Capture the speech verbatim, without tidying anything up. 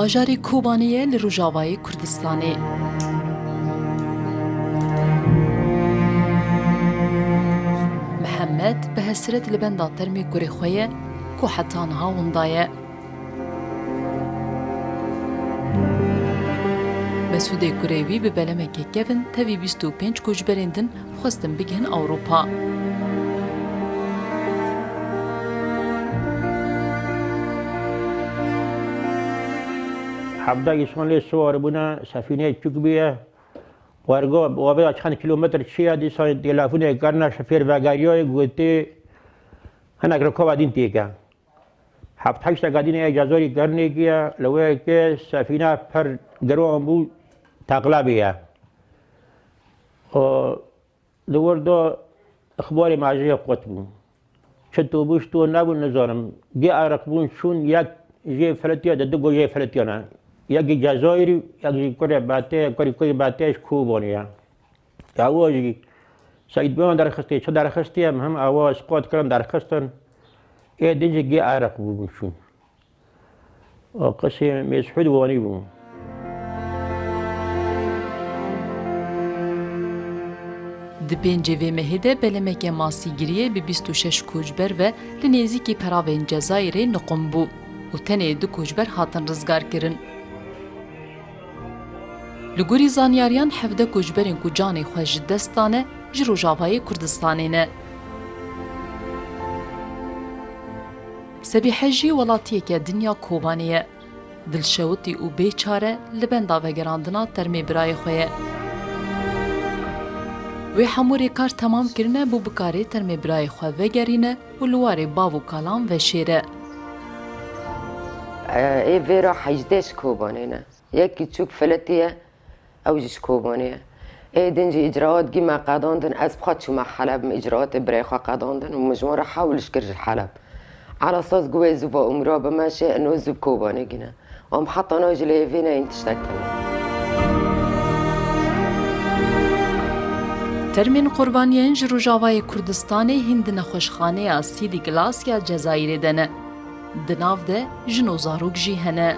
Bajarê Kobanê ye li rojavayê Kurdistanê. Mihemed bi hesret li benda termê kurê xwe ye ku heta niha winda ye. Mesûdê kurê wî bi belemeke kevin tevî bîst û pênc koçberên din xwestin bigihin Ewropa. Hevdeh îsan lê siwar bûne, sefîneyê çûk bûye. Wergo wavêya çend kîlometr çi ye, dîsa telefûnê kirine, şofêr vegeriya, gotê, hinek rikova dîn têke. Heft heşteka dîn ê Cezayirê kirine kiye, li wê yekê sefîne pir giran bû, teqla bûye. Û di wir de ixbarê me jê qut bû. Çi to bû, çi to nebû, nizanim. Gê eriq bûn çûn, yek jê filitiya, di du go jê filitiyane. Yekî Cezayirî, yek jî kurê Betê, kurî kurî Betê ji Kobanê ye. Ewa jî Seîd Beyan derxistê, çi derxistiye, mihim ewa isqat kirin, derxistin. Ê din jî gê eriq bû, bûn çûn. Û qisê Mêzhûd Wanî bû. Di pêncê vê mehê de belemeke masîgiriyê bi bîst û şeş koçber ve li nêzîkî peravên Cezayirê niqum bû û tenê du koçber hatin rizgarkirin. Li gorî zanyariyan, hevdeh koçberên ku canê xwe ji dest dane, ji Rojavayê Kurdistanê ne. Sebîhe jî welatiyeke din ya Kobanê ye. Dilşewitî û bêçare li benda vegerandina termê birayê xwe ye. Wê hemû rêkar temam kirine bo bikarê termê birayê xwe vegerîne û li warê bav û kalan veşêre. Ê vêra hejdeh ji Kobanê ne. Yekî çûk filitiye, ew jî ji Kobanê ye. Ê din jî îcraat gî me qedandin, ez bi xwe çûme Heleb, min îcraatê birayê xwe qedandin û min ji wan re hewliş kir ji Heleb. Elasaz gu wê zû va Umra bi me şê, ino zû bi Kobanê gîne. Em heta niha jî li hêvî ne yên tiştek tune. Termên qurbaniyên ji Rojavayê Kurdistanê hîn di nexweşxaneya Sîdî Glass ya Cezayirê de ne. Di nav de jin û zarok jî hene.